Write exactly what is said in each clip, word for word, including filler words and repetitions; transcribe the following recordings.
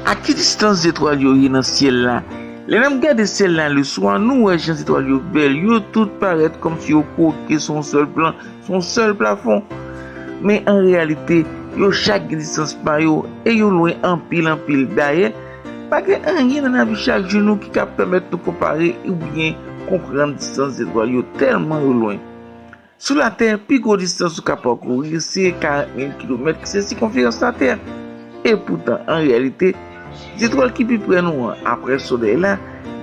A ki distans zetwal yo ye nan syèl la? Lè n ap gade syèl la leswa, nou wè jan zetwal yo bèl, yo tout parèt kòmsi yo kwoke sou yon sèl plan, sou yon sèl plafon. Men an reyalite, yo chak gen distans pa yo e yo lwen anpil, anpil. Dayè, pa gen anyen nan lavi chak jou nou ki ka pèmèt nou konpare oubyen konprann distans zetwal yo, tèlman yo lwen. Sou Latè, pi gwo distans ou ka pakouri se karant mil kilomèt, ki se sikonferans Latè. Epoutan, an reyalite, zetwal ki pi pre nou an, apre Solèy la,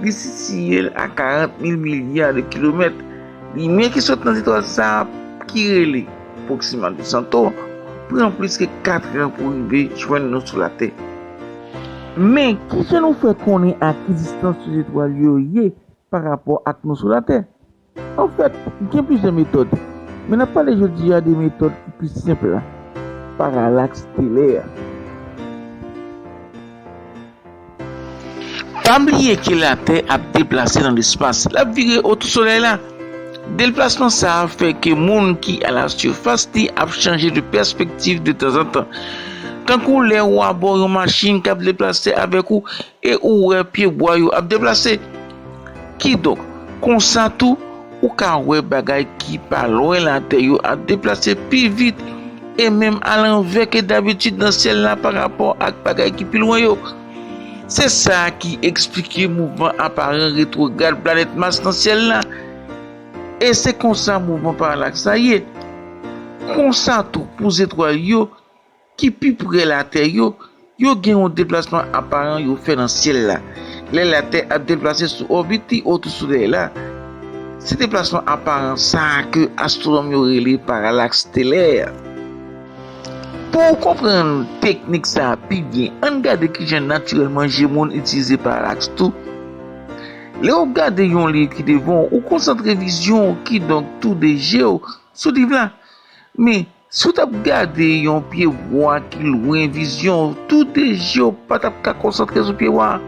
li sitiye l a karant mil milya de kilomèt. Limyè ki sot nan zetwal sa a, ki rele Proxima Centauri, pran plis ke kat an pou rive jwenn nou sou Latè. Men, kijan nou fè konnen a ki distans zetwal yo ye pa rapò ak nou sou Latè? Anfèt, gen plizyè metòd, men n ap pale jodi a de metòd ki pi senp la, paralaks stelè. Pa bliye ke Latè ap deplase nan lespas, l ap vire otou Solèy la. Deplasman sa a fè ke moun ki a la sifas li ap chanje de pèspektiv de tanzantan. Tankou lè ou abò yon machin k ap deplase avèk ou e ou wè pyebwa yo ap deplase. Kidonk, konsa tou, ou ka wè bagay ki pa lwen Latè yo ap deplase pi vit e menm alanvè ke dabitid nan syèl la pa rapò ak bagay ki pi lwen yo. Se sa ki eksplike mouvman aparan retwograd planèt Mas nan syèl la. E se konsa mouvman paralaks la ye. Konsa tou, pou zetwal yo ki pi pre Latè yo, yo gen yon deplasman aparan yo fè nan syèl la. Lè Latè ap deplase sou òbit li otou Solèy la, se deplasman aparan sa a ke astwonòm yo rele paralaks stelè. Pou w konprann teknik sa a pi byen, ann gade kijan natirèlman je moun itilize paralaks tou. Lè w ap gade yon liv ki devan w, ou konsantre vizyon w, kidonk tou de je w, sou liv la. Men, si w t ap gade yon pyebwa ki lwen vizyon w, tou de je w pa t ap ka konsantre sou pyebwa a.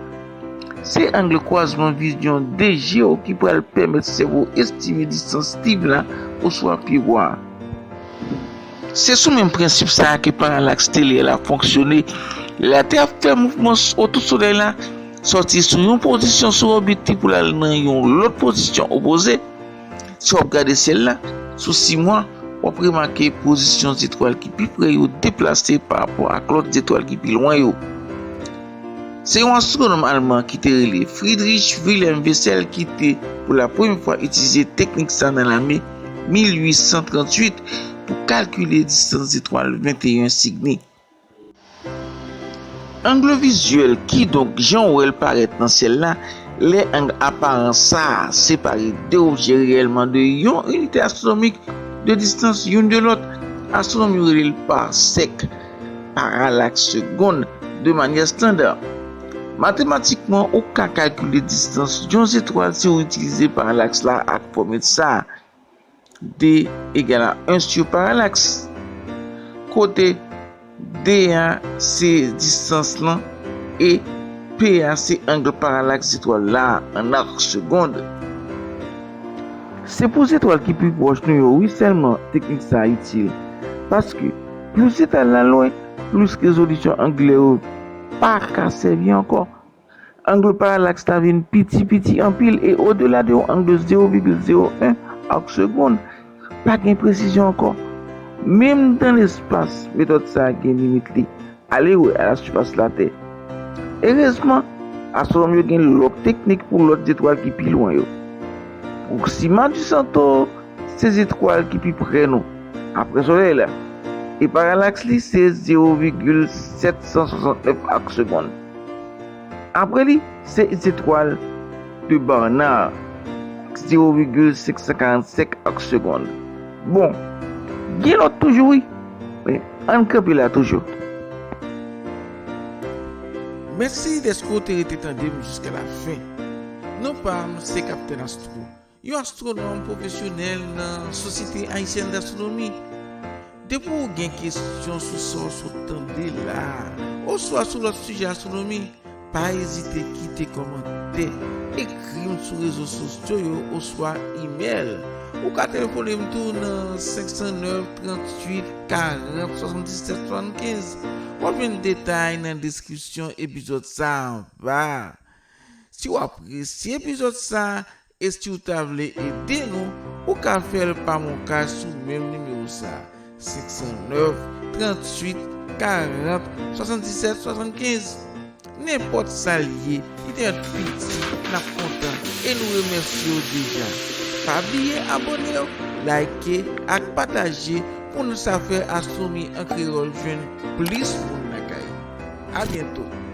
Se ang kwazman vizyon de je w ki pral pèmèt sèvo w estime distans liv la oswa pyebwa a. Se sou menm prensip sa a ke paralaks stelè la fonksyone. Latè ap fè mouvman s-, otou Solèy la, sòti sou yon pozisyon sou òbit li pou l al nan yon lòt pozisyon opoze. Si w ap gade syèl la, sou sis mwa, w ap remake pozisyon zetwal ki pi pre yo deplase pa rapò ak lòt zetwal ki pi lwen yo. Se yon astwonòm alman ki te rele Friedrich Wilhelm Bessel ki te, pou la premyè fwa, itilize teknik sa nan lane mil uit san tranntuit pou kalkile distans zetwal venteyen Cygni. Ang vizyèl, kidonk jan w wè l parèt nan syèl la, lè ang aparan sa a separe de objè reyèlman de yon inite astwonomik de distans youn de lòt, astwonòm yo rele l parsèk, paralaks segonn, de manyè estanda. Matematikman, ou ka kalkile distans yon zetwal si w itilize paralaks la ak fòmil sa a. D egal a en sur paralaks, kote D a se distans lan e P a se ang paralaks zetwal la an arc seconde. Se pou zetwal ki pi pwòch nou yo wi sèlman teknik sa a itil, paske plis zetwal la lwen, plis rezolisyon angilè yo pa ka sèvi ankò. Ang paralaks la vin piti, piti anpil, e odela de yon ang de zewo vigil zewo en arc seconde, pa gen presizyon ankò. Menm dan lespas, metòd sa a gen limit li. Ale wè a la sifas Latè. Erezman, astwonòm yo gen lòt teknik pou lòt zetwal ki pi lwen yo. Proxima du Centaure se zetwal ki pi pre nou, apre Solèy la, e paralaks li se zewo vigil sèt san swasantnèf arc seconde. Apre li, se zetwal de Barnard, zewo vigil senk san karannsenk arc seconde. Bon, gen lòt toujou wi, men ann kanpe la toujou. Mèsi dèske w te rete tande m jiska lafen. Non pa m se Kaptèn Astro, yon astwonòm pwofesyonèl nan Société Haïtienne d'Astronomie. Depi w gen kesyon sou sa w sot tande la a, oswa sou lòt sijè astwonomi, Pa ezite kite kòmantè, ekri m sou rezo sosyo yo oswa imèl. Ou ka telefone m tou nan senk san nèf, tranntuit, karant, swasanndisèt, swasannkenz. W ap jwenn detay nan deskripsyon epizòd sa a anba. Si w apresye epizòd sa a e si w ta vle ede nou, ou ka fè l pa MonCash sou menm nimewo sa a, senk san nèf, tranntuit, karant, swasanndisèt, swasannkenz. Nenpòt sa l ye, li te yon piti, n ap kontan e nou remèsye w deja. Pa bliye abòne w, like ak pataje pou nou sa fè Astronomi an Kreyòl jwenn plis moun lakay. A byento!